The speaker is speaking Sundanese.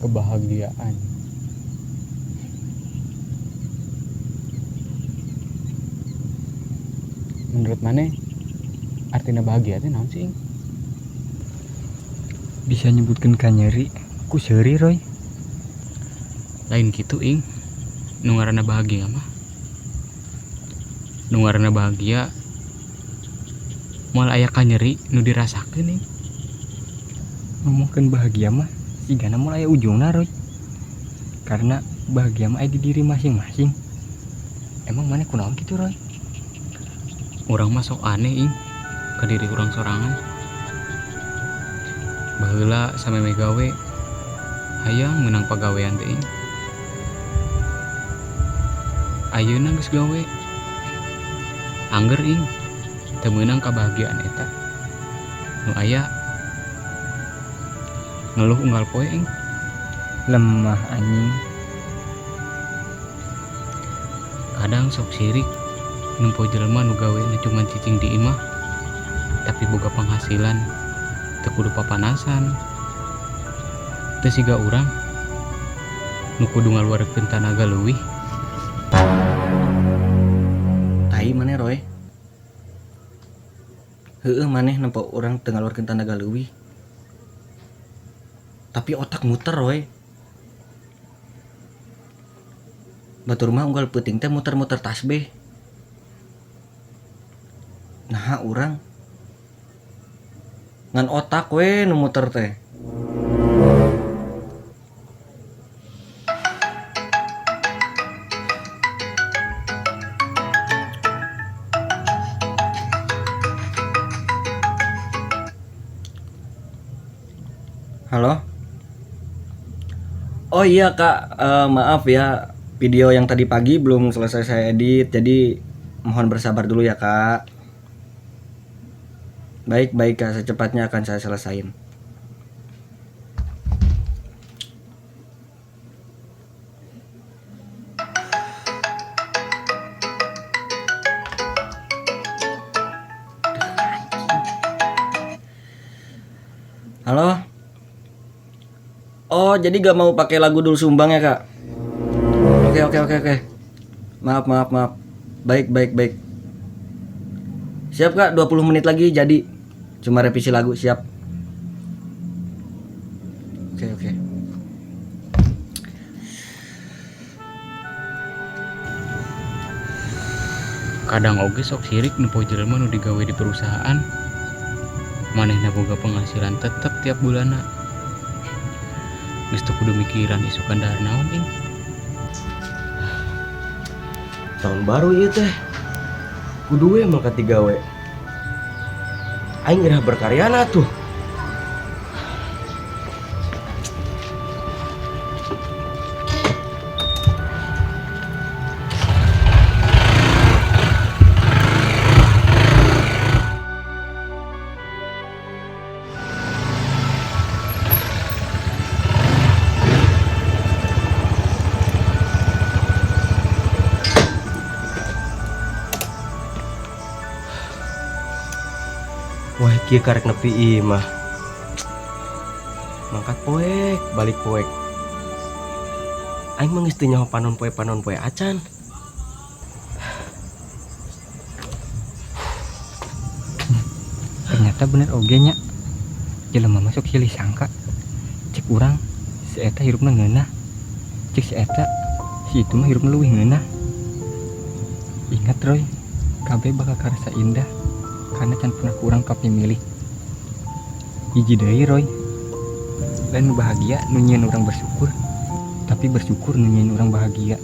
Kebahagiaan. Menurut maneh artina bahagia teh naon sih, Ing? Bisa nyebutkeun kanyeri ku seuri, Roy. Lain kitu, Ing. Nu ngaranna bahagia mah. Nu ngaranna bahagia moal aya kanyeri nu dirasakeun, Ing. Ngomongkeun bahagia mah sigana moal aya ujungna, Roy. Karena bahagia mah aya di diri masing-masing. Emang maneh kunaon kitu, Roy? Urang mah sok aneh, Ing, ka diri urang sorangan. Baheula sameme gawe hayang meunang pagawean teh, Ing. Ayeuna geus gawe angger, Ing, teu meunang kabahagiaan eta. Nu aya ngeluh unggal poe, Ing. Lemah, anjing. Kadang sok sirik nempo jelema nu gawena cuman cicing di imah tapi boga penghasilan, teu kudu papanasan, teu siga urang nu kudu ngaluarkeun tanaga leuwih. Tai maneh, Roy. Heueuh, maneh nempo urang teu ngaluarkeun tanaga leuwih. Tapi otak muter, Roy. Batur mah unggal peuting teh muter-muter tasbih. Naha urang ngan otak we nu muter teh. Halo? Oh iya kak, maaf ya, video yang tadi pagi belum selesai saya edit, jadi mohon bersabar dulu ya kak. Baik, baik kak, secepatnya akan saya selesain. Halo? Oh, jadi gak mau pakai lagu Dul Sumbang ya kak? Oke, oke, oke, oke. Maaf, maaf, maaf. Baik, baik, baik. Siap kak, 20 menit lagi jadi. Cuma revisi lagu, siap. Oke, oke. Kadang oge sok sirik nempo jelema nu digawe di perusahaan. Manehna boga penghasilan tetep tiap bulanna. Geus teu kudu mikiran isukan dahar naon, Ing. Tahun baru ieu teh. Kudu we mangkat digawe. Aing geura berkaryana tuh. Wah, kieu karek nepi imah. Mangkat poek, balik poek. Aing mah geus teu nyaho panon poe panon poe acan. Ternyata bener oge nya. Jelema mah sok silih sangka. Cek urang si eta hirupna ngeunah. Cek si eta si itu mah hirupna leuwih ngeunah. Ingat Roy, kabeh bakal karasa indah karena can pernah kurang kapimilih. Hiji deui Roy, lain nu bahagia nu nyieun urang bersyukur, tapi bersyukur nu nyieun urang bahagia.